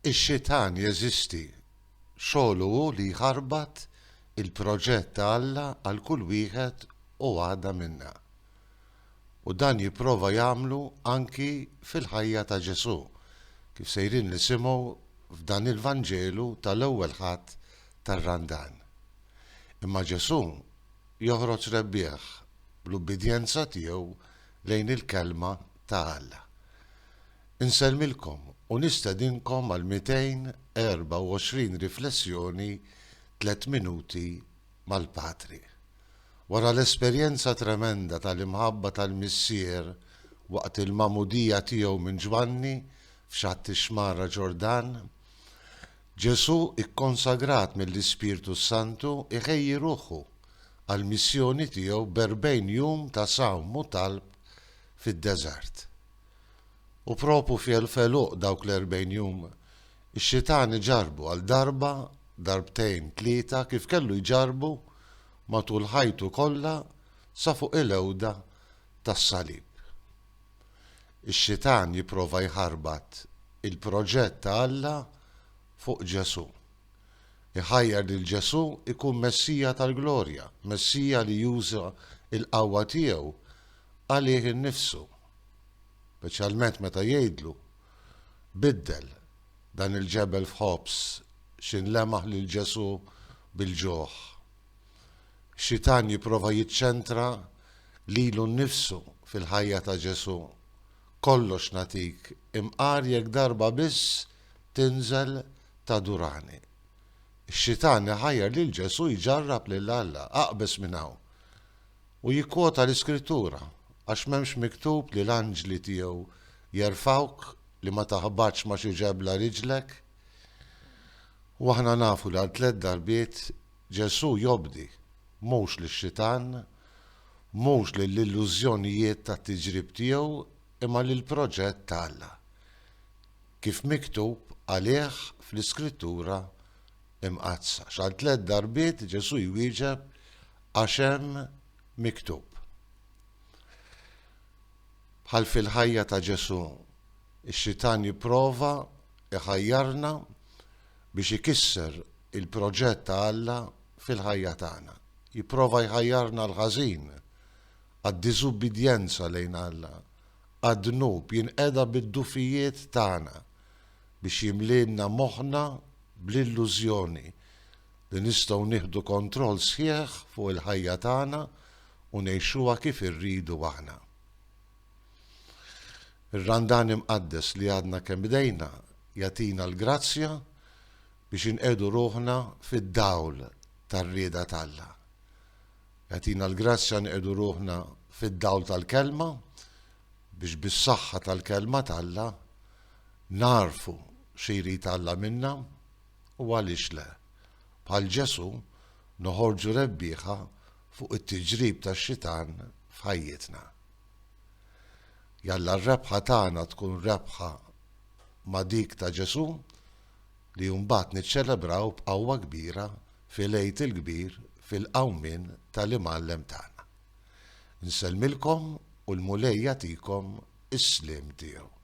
Ix-xitan jeżisti. Xogħlu hu li jħarbat il-proġett ta' Alla għal kull wieħed u waħda minna. U dan jipprova jagħmlu anki fil-ħajja ta' Ġesù, kif sejrin nisimgħu f'dan il-Vanġelu tal-ewwel Ħadd tar-Randan. Imma Ġesù joħroġ rebbieħ bl-ubbidjenza tiegħu lejn il-Kelma ta' Alla. Insellmilkom u nistedinkom għal 224 riflessjoni Tlett Minuti mal-Patri. Wara l-esperjenza tremenda tal-imħabba tal-Missier waqt il-magħmudija tiegħu minn Ġwanni f'xatt ix-Xmara Ġordan, Ġesù ikkonsagrat mill-Ispirtu s-Santu iħejji ruħu għall-missjoni tiegħu b'erbgħin jum ta' sawm u talb fid-deżert. U propu f'għeluq dawk l-erbgħin jum, ix-xitan iġarrbu għal darba, darbtejn, tlieta, kif kellu jġarrbu matul ħajtu kollha sa fuq il-għewda tas-salib. Ix-xitan jipprova jħarbat il-proġett ta' Alla fuq Ġesù. Iħajjar lil Ġesù jkun Messija tal-glorja, Messija li juża l-qawwa tiegħu għalih innifsu. Speċjalment meta jgħidlu, Biddel dan il-ġebel f'ħobż, x'inlemaħ lil Ġesù bil-ġuħ. Ix-xitan jipprova jiċċentra lilu nnifsu fil-ħajja ta' Ġesù. Kollox nagħtik, imqar jekk darba biss tinżel tadurani. Ix-xitan iħajjar lil Ġesù jġarrab lil Alla, Aqbeż minn hawn! U jikkwota l-Iskrittura, Għax m'hemmx miktub li l-anġli tiegħu jerfgħuk li ma taħbatx ma' xi ġebla riġlek? U aħna nafu li għal tlett darbiet Ġesù jobdi, mhux lix-xitan, mhux lill-illużjonijiet tat-tiġrib tiegħu imma lill-proġett ta' Alla, kif miktub għalih fl-Iskrittura Imqaddsa. Għax għal tlett darbiet Ġesù jwieġeb għax hemm miktub. Bħal fil-ħajja ta' Ġesù, ix-xitan jipprova jħajjarna biex ikisser il-proġett ta' Alla fil-ħajja tagħna. Jipprova jħajjarna għall-ħażin, għad-diżubbidjenza lejn Alla, għad-dnub, jinqeda bid-dgħufijiet tagħna biex jimlielna moħħna bl-illużjoni li nistgħu nieħdu kontroll sħiħ fuq il-ħajja tagħna u ngħixuha kif irridu aħna. Ir-Randan Imqaddes li għadna kemm bdejna jagħtina l-grazzja biex inqiegħdu ruħna fid-dawl tar-rieda t'Alla. Jagħtina l-grazzja nqiegħdu ruħna fid-dawl tal-Kelma biex bis-saħħa tal-Kelma t'Alla nagħrfu xi jrid Alla minna u għaliex le, bħal Ġesù noħorġu rebbieħa fuq it-tiġrib tax-xitan f'ħajjitna. Jalla r-rebħa tagħna tkun rebħa ma' dik ta' Ġesù li mbagħad niċċelebraw b'qawwa kbira fil-Għid il-Kbir fil-qawmien tal-Imgħallem tagħna. Insellmilkom u l-Mulej jagħtikom is-sliem tiegħu.